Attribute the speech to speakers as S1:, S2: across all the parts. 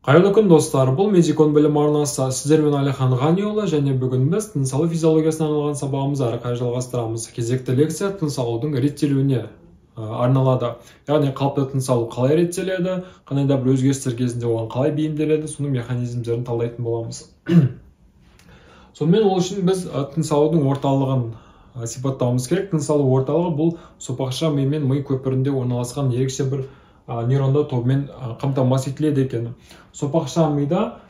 S1: Қайырлы күн, достар! Бұл Медикон білім арнасы. Сіздермен Әлихан Ғаниұлы, және бүгін біз тыныс алу физиологиясына арналған сабағымызды ары қарай жалғастырамыз. Кезекті лекция тыныс алудың реттелуіне арналады. Яғни қалыпты тыныс алу қалай реттеледі, қандай да бір өзгерістер кезінде оған қалай бейімделеді, соның механизмдерін талдайтын боламыз. Сонымен, ол үшін біз тыныс алудың орталығын сипаттауымыз керек. Тыныс алу орталығы бұл сопақша ми мен ми көпірінде орналасқан ерекше бір нейрондар тобымен қамтамасыз етіледі екен. Сопақша мида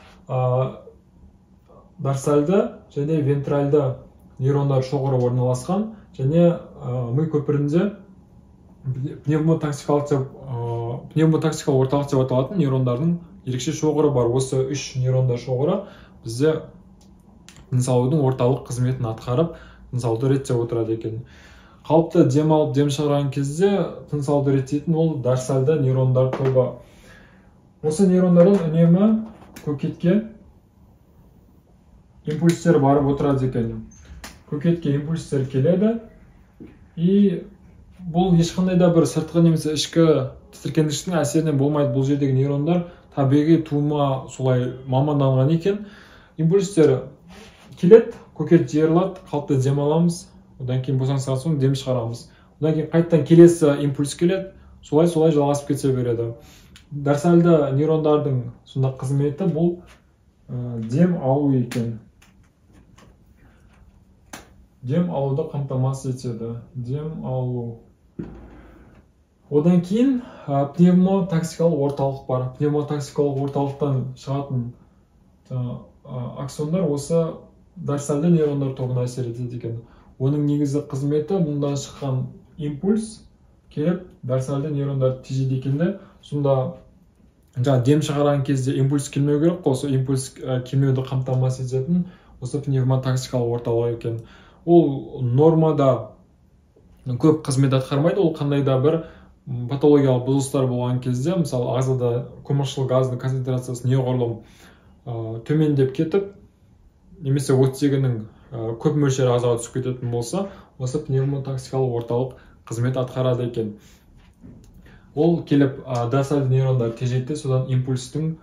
S1: дорсальды және вентральды нейрондар шоғыры орналасқан және ми көпірінде пневмотаксикалық орталық деп аталатын нейрондардың ерекше шоғыры бар. Осы үш нейрондар шоғыры бізде тыныс алудың орталық қызметін атқарып, тыныс алуды реттеп отырады екен. Қалыпты дем алып, дем шығарған кезде тыныс алуды реттейтін ол дорсальды нейрондар тобы. Осы нейрондардан үнемі көкетке импульстер барып отырады екен. Көкетке импульстер келеді, и бұл ешқандай да бір сыртқы немесе ішкі тітіркендіргіштің әсерінен болмайды. Бұл жердегі нейрондар табиғи тума солай маманданған екен. Импульстер келеді, көкет жиырылады, қалыпты дем аламыз. Одан кейін босаңсыған соң дем шығарамыз. Одан кейін қайтадан келесі импульс келеді, солай-солай жалғасып кете береді. Дорсальды нейрондардың сонда қызметі бұл дем алу екен. Дем алуды қамтамасыз етеді. Дем алу. Одан кейін пневмотаксикалық орталық бар. Пневмотаксикалық орталықтан шығатын аксондар осы дорсальды нейрондар тобына әсер етеді екен. Оның негізгі қызметі мұндан шыққан импульс келіп дорсальды нейрондарды тежейді екен де, сонда жаңа дем шығарған кезде импульс келмеу керек қой, сол импульс келмеуді қамтамасыз ететін осы пневмотаксикалық орталық екен. Ол нормада көп қызмет атқармайды, ол қандай да бір патологиялық бұзылыстар болған кезде, мысалы ағзада көмірқышқыл газдың концентрациясы неғұрлым төмендеп кетіп, немесе оттегінің көп мөлшері ағзаға түсіп кететін болса, осы пневмотаксикалық орталық қызмет атқарады екен. Ол келіп дорсальды нейрондар тежейді, содан импульстің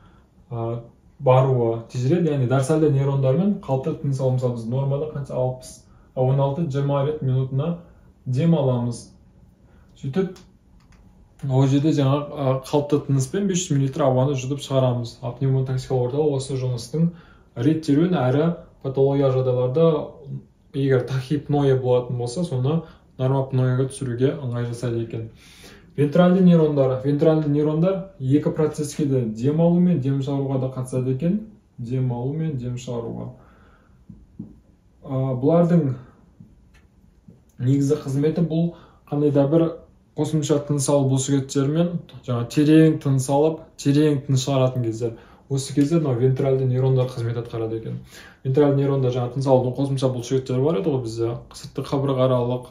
S1: баруы тежеледі. Яғни дорсальды нейрондармен қалыпты тыныс алу, мысалы біз нормада қанша 16-20 рет минутына дем аламыз. Сөйтіп ол жерде жаңа қалыпты тыныспен 500 мл ауаны жұтып шығарамыз. Ал пневмотаксикалық орталық осы жұмыстың реттелуін әрі патологиялық жағдайларда, егер тахипноя болатын болса, соны нормопнояға түсіруге ыңғай жасайды екен. Вентральды нейрондар. Вентральды нейрондар екі процеске де, дем алу мен дем шығаруға да қатысады екен. Дем алу мен дем шығаруға. Бұлардың негізгі қызметі бұл қандай да бір қосымша тыныс алу бұлшықеттермен жаңа терең тыныс алып, терең тыныс шығаратын кездер. Осы кезде мынау вентральды нейрондар қызмет атқарады екен. Вентральды нейрондар жаңа тыныс алудың қосымша бұлшықеттері бар еді ғой бізде. Сыртқы қабырғааралық,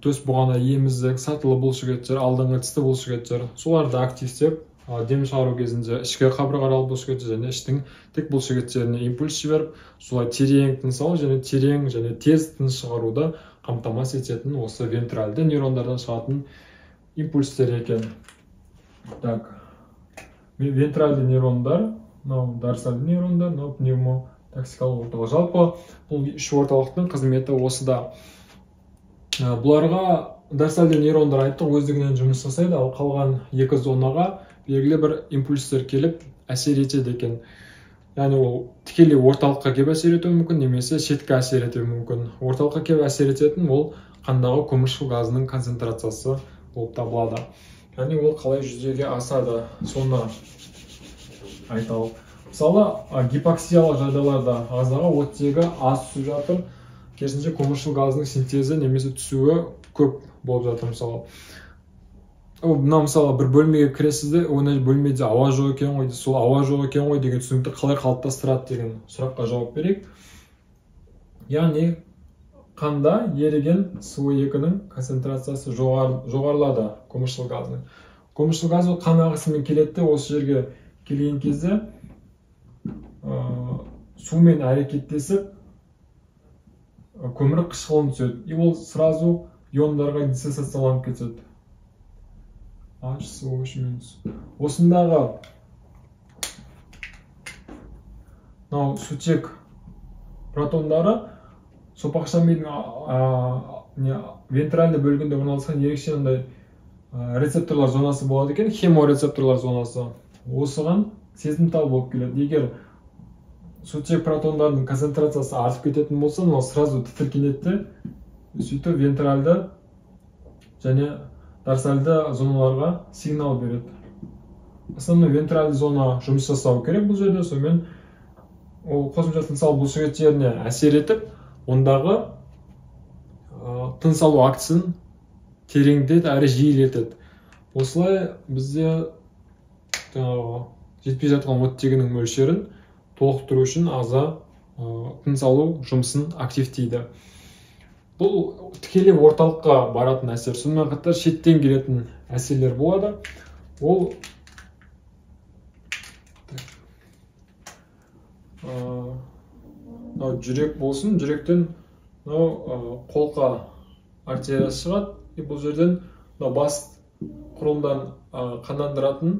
S1: төс бұғана еміздік, сатылы бұлшықеттер, алдыңғы тісті бұлшықеттер. Соларды активтеп, дем шығару кезінде ішкі қабырғааралық бұлшықеттер және іштің тік бұлшықеттеріне импульс жіберіп, солай терең тыныс алу және терең және тез тыныс шығаруды қамтамасыз ететін осы вентральды нейрондардан шығатын импульстер екен. Так. Вентральды нейрондар, мынау дорсальды нейрондар, мынау пневмотаксикалық орталық. Жалпы бұл үш орталықтың қызметі осыда. Бұларға дорсальды нейрондар айттық, өздігінен жұмыс жасайды, ал қалған екі зонаға белгілі бір импульстер келіп әсер етеді екен. Яғни ол тікелей орталыққа келіп әсер етуі мүмкін, немесе шеткі әсер етуі мүмкін. Орталыққа келіп әсер ететін ол қандағы көмірқышқыл газының концентрациясы болып табылады. Яғни ол қалай жүзеге асады, соны айталық. Мысалы, гипоксиялық жағдайларда ағзаға оттегі аз түсіп жатыр, керісінше көмірқышқыл газының синтезі немесе түсуі көп болып жатыр. Мысалы, мына мысалы бір бөлмеге кіресіз де, оны бөлмеде ауа жоқ екен ғой, сол ауа жоқ екен ғой деген түсінікті қалай қалыптастырады деген сұраққа жауап берейік. Яғни қанда еріген СО2-нің концентрациясы жоғарылады көмірқышқыл газының. Көмірқышқыл газ ол қан ағысымен келеді де, осы жерге келген кезде сумен әрекеттесіп көмір қышқылын түседі. И ол сразу иондарға диссоциацияланып кетеді. HCO3 минус. Осындағы Мынау сутек протондары сопақша мидың вентральды бөлігінде орналасқан ерекше мындай рецепторлар зонасы болады екен, хеморецепторлар зонасы. Осыған сезімтал болып келеді. Егер сутек протондарының концентрациясы артып кететін болса, мынау сразу тітіркенеді, сөйтіп вентральды және дорсальды зоналарға сигнал береді. Основной вентральды зона жұмыс жасау керек бұл жерде, сонымен ол қосымша тыныс алу бұлшықеттеріне әсер етіп, ондағы тыныс алу актісін тереңдетеді әрі жиілетеді. Осылай бізде жетпей жатқан оттегінің мөлшерін толықтыру үшін ағза тыныс алу жұмысын активтейді. Бұл тікелей орталыққа баратын әсер. Сонымен қатар шеттен келетін әсерлер болады. Ол мынау жүрек болсын, жүректен мынау қолқа артериясы шығады. И бұл жерден мынау бас құрылымдан қандандыратын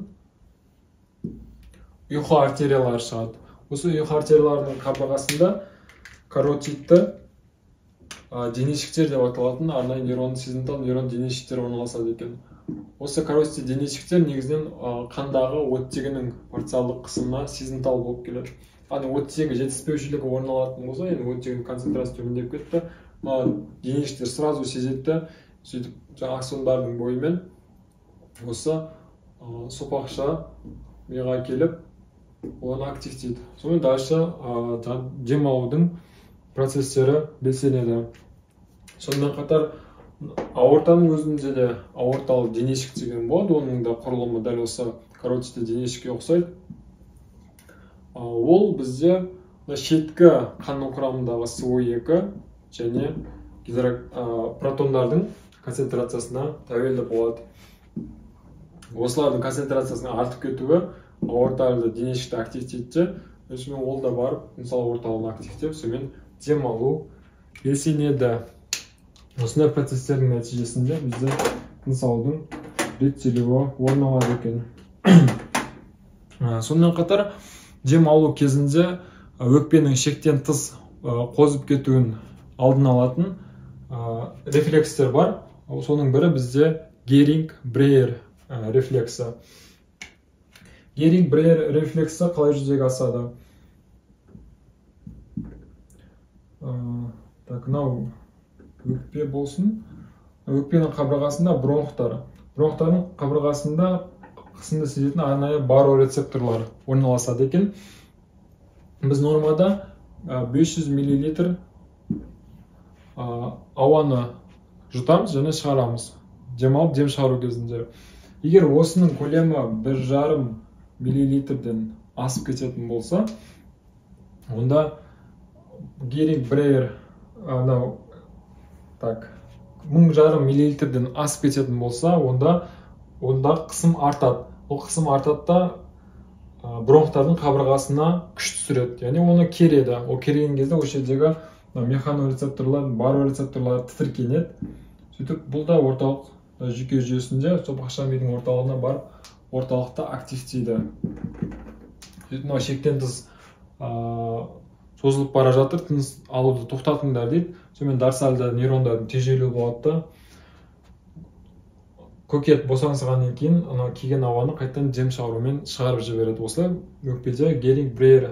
S1: ұйқы артериялары шығады. Осы ұйқы артерияларының қабырғасында каротидті денешіктер деп аталатын арнайы нейрон, сезімтал нейрон денешіктер орналасады екен. Осы каротидті денешіктер негізінен қандағы оттегінің парциалдық қысымына сезімтал болып келеді. Яғни оттегі жетіспеушілігі орын алатын болса, енді оттегінің концентрациясы төмендеп кетті, мына денешіктер сразу сезеді, сөйтіп жаңа аксондардың бойымен осы сопақша миға келіп оны активтейді. Сонымен дальше дем алудың процестері белсенеді. Сонымен қатар аортаның өзінде де аорталы денешік деген болады, оның да құрылымы дәл осы каротидті денешікке ұқсайды. Ол бізде шеткі қанның құрамындағы СО2 және протондардың концентрациясына тәуелді болады. Осылардың концентрациясының артып кетуі аортальды денешікті активтейді, сонымен ол да барып тыныс алу орталығын активтеп, сонымен дем алу белсенеді. Осындай процестердің нәтижесінде бізде тыныс алудың реттелуі орын алады екен. Сонымен қатар дем алу кезінде өкпенің шектен тыс қозып кетуін алдын алатын рефлекстер бар. Соның бірі бізде Геринг-Брейер рефлексі. Геринг-Брейер рефлексі қалай жүзеге асады? Так, мынау өкпе болсын. Өкпенің қабырғасында бронхтар. Бронхтардың қабырғасында қысымды сезетін арнайы барорецепторлар орналасады екен. Біз нормада 500 миллилитр ауаны жұтамыз және шығарамыз. Дем алып, дем шығару кезінде. Егер осының көлемі 1,5 миллилитрден асып кететін болса, онда Геринг-Брейер анау так 1,5 миллилитрден асып кететін болса, онда қысым артады. Ол қысым артады да бронхтардың қабырғасына күш түсіреді, яғни оны кереді. Ол керген кезде осы жердегі механорецепторлар, барорецепторлар тітіркенеді. Сөйтіп бұл да орталық жүйке жүйесінде сопақша мидың орталығына барып орталықты активтейді. Сөйтіп мынау шектен тыс созылып бара жатыр, тыныс алуды тоқтатыңдар дейді. Сонымен дорсальды нейрондардың тежелуі болады да, көкет босаңсығаннан кейін анау келген ауаны қайтадан дем шығарумен шығарып жібереді. Осылай өкпеде Геринг-Брейер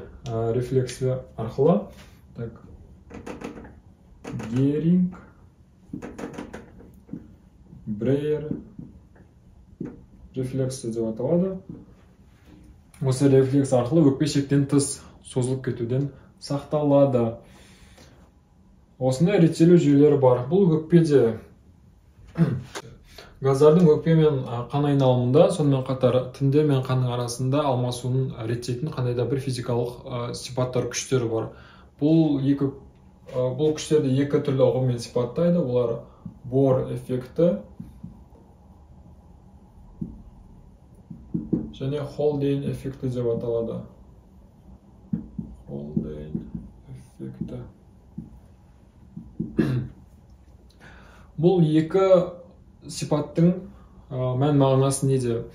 S1: рефлексі арқылы, так, Геринг-Брейер рефлексі деп аталады. Осы рефлекс арқылы өкпе шектен тыс созылып кетуден сақталады. Осындай реттелу жүйелері бар. Бұл өкпеде газдардың өкпе мен қан айналымында, сонымен қатар тіндер мен қанның арасында алмасуын реттейтін қандай да бір физикалық сипаттар, күштері бар. Бұл күштерді екі түрлі ұғыммен сипаттайды. Олар Бор эффекті және Холдейн эффекті деп аталады. Холдейн эффекті. Бұл екі сипаттың мән мағынасы неде?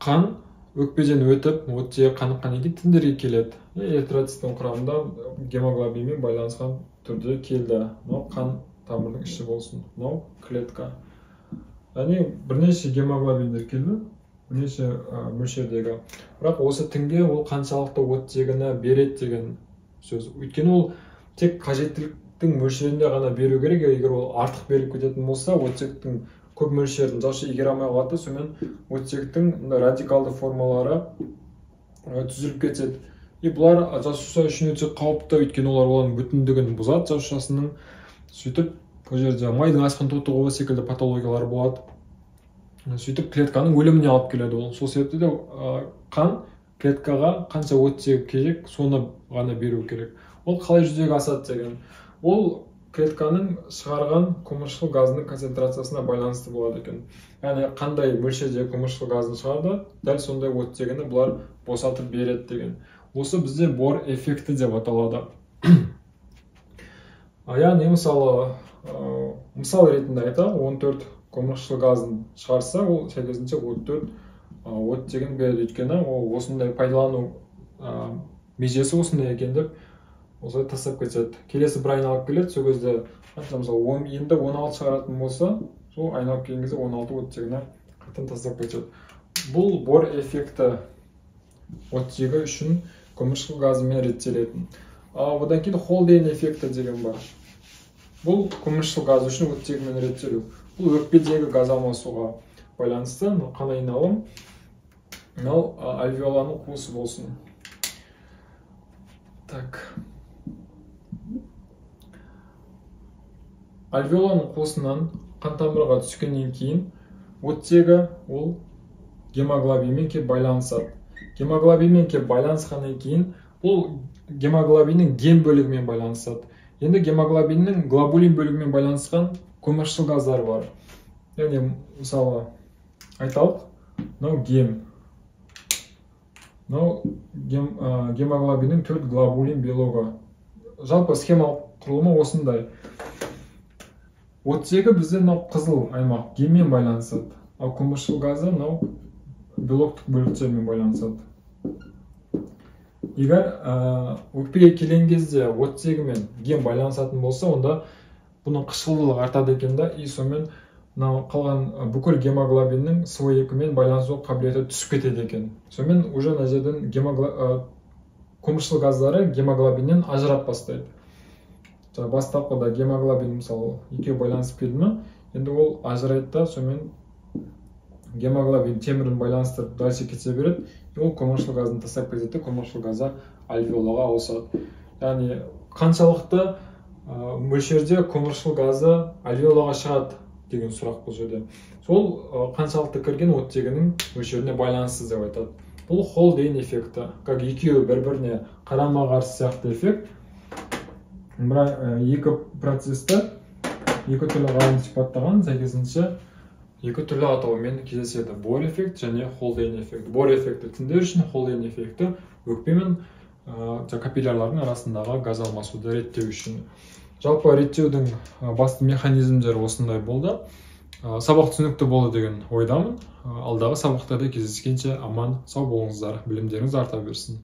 S1: Қан Өкпеден өтіп, оттегі қаныққаннан кейін тіндерге келеді. Эритроциттің құрамында гемоглобинмен байланысқан түрде келді. Мынау қан тамырдың іші болсын, мынау клетка. Яғни бірнеше гемоглобиндер келді, бірнеше мөлшердегі. Бірақ осы тінге ол қаншалықты оттегіні береді деген сөз. Өйткені ол тек қажеттіліктің мөлшерінде ғана беру керек. Егер ол артық беріліп кететін болса, оттектің көп мөлшерін жасуша игере алмай қалады, сонымен оттектің радикалды формалары түзіліп кетеді. И бұлар жасуша үшін өте қауіпті, өйткені олар оның бүтіндігін бұзады жасушасының. Сөйтіп бұл жерде майдың асқын тотығуы секілді патологиялар болады. Сөйтіп клетканың өліміне алып келеді ол. Сол себепті де қан клеткаға қанша оттегі керек, соны ғана беру керек. Ол қалай жүзеге асады деген. Ол клетканың шығарған көмірқышқыл газының концентрациясына байланысты болады екен. Яғни қандай мөлшерде көмірқышқыл газын шығарды, дәл сондай оттегіні бұлар босатып береді деген. Осы бізде Бор эффекті деп аталады. Яғни мысалы, мысал ретінде айтайық, 14 көмірқышқыл газын шығарса, ол сәйкесінше 14 оттегін береді, өйткені ол осындай пайдалану межесі осындай екен деп осылай тастап кетеді. Келесі бір айналып келеді, сол кезде мысалы енді 16 шығаратын болса, сол айналып келген кезде 16 оттегіні қайтадан тастап кетеді. Бұл Бор эффекті оттегі үшін көмірқышқыл газымен реттелетін. Одан кейін Холдейн эффекті деген бар. Бұл көмірқышқыл газы үшін оттегімен реттелу. Бұл өкпедегі газ алмасуға байланысты. Қан айналым мынау альвеоланың қуысы болсын. Так. Альвеоланың қуысынан қан тамырға түскеннен кейін оттегі ол гемоглобинмен келіп байланысады. Гемоглобинмен келіп байланысқаннан кейін бұл гемоглобиннің гем бөлігімен байланысады. Енді гемоглобиннің глобулин бөлігімен байланысқан көмірқышқыл газдар бар. Яғни мысалы айталық, мынау гем. Мынау гемоглобиннің 4 глобулин белогы. Жалпы схемалық құрылымы осындай. Оттегі бізде мынау қызыл аймақ геммен байланысады, ал көмірқышқыл газы мынау белоктық бөліктермен байланысады. Егер өкпеге келген кезде оттегі мен гем байланысатын болса, онда бұның қышқылдылығы артады екен да, и сонымен мынау қалған бүкіл гемоглобиннің С2-мен байланысу қабілеті түсіп кетеді екен. Сонымен уже мына жерден көмірқышқыл газдары гемоглобиннен ажырап бастайды. Бастапқыда гемоглобин мысалы екеуі байланысып келді ме, енді ол ажырайды да, сонымен гемоглобин темірін байланыстырып дальше кете береді, ол көмірқышқыл газын тастап кетеді, көмірқышқыл газы альвеолаға ауысады. Яғни қаншалықты мөлшерде көмірқышқыл газы альвеолаға шығады деген сұрақ бұл жерде. Сол қаншалықты кірген оттегінің мөлшеріне байланысты деп айтады. Бұл Холдейн эффекті, как екеуі бір-біріне қарама-қарсы сияқты эффект. Бірақ екі процесті екі түрлі ғалым сипаттаған, сәйкесінше екі түрлі атаумен кездеседі. Бор эффект және Холдейн эффект. Бор эффекті тіндер үшін, Холдейн эффекті өкпе мен капиллярлардың арасындағы газ алмасуды реттеу үшін. Жалпы реттеудің басты механизмдері осындай болды. Сабақ түсінікті болды деген ойдамын. Алдағы сабақтарда кездескенше аман сау болыңыздар, білімдеріңіз арта берсін.